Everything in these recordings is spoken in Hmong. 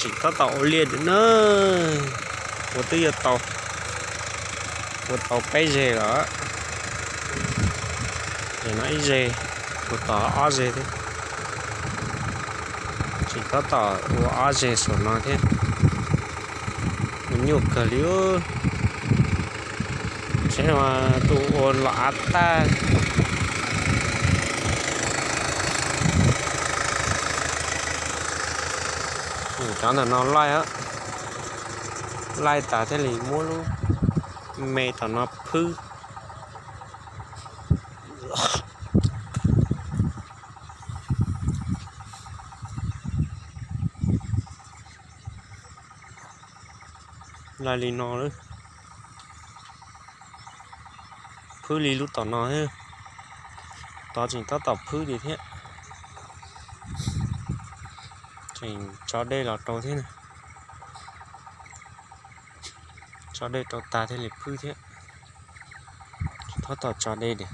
Tseem tab tom ua liaj na, ua twb yuav tau, ua tau peb zeg los, no ib zeg, ua tau ob zeg thiab. Tseem tab tom ua ob zeg saum no thiab, ua nyuaj kawg li. Tseem tus ua los av tag. Cov ntawm no laij, laij tas thiaj li muab lub me tom no phwb. Laij li no, phwb li lub tom no thiab. Tod tseem tab tom phwb li thiab. Tseem tso dej los rau thiab. Tso dej rau tag thiaj li phwb thiab. Tab tom tso dej tiag.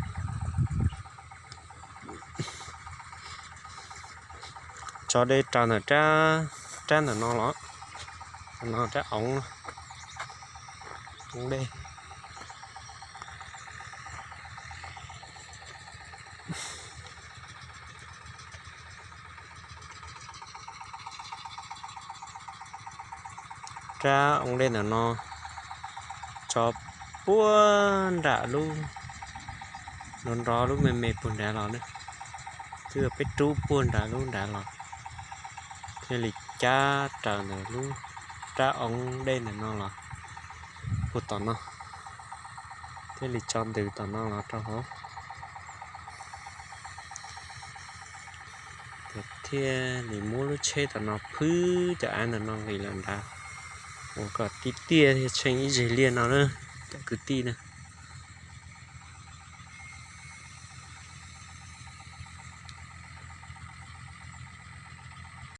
Tso dej raws ntawm rab ntawm no los, no rab oob, oob dej. Rab oob dej ntawm no tso puag nram lub, nrov nrov lub me me puag nrad los na, twb yog peb rub puag nram lub nrad los, thiaj li cab raws ntawm lub rab oob dej ntawm no los puag tom no, thiaj li tso ntws tom no los rau hauv. Thiaj li muab lub tsheb tom no phwb cov av ntawm no nqis lawm nrad, ua kom tiaj tiaj thiaj tsheej ib zeg liaj no na, cov kwv tij na.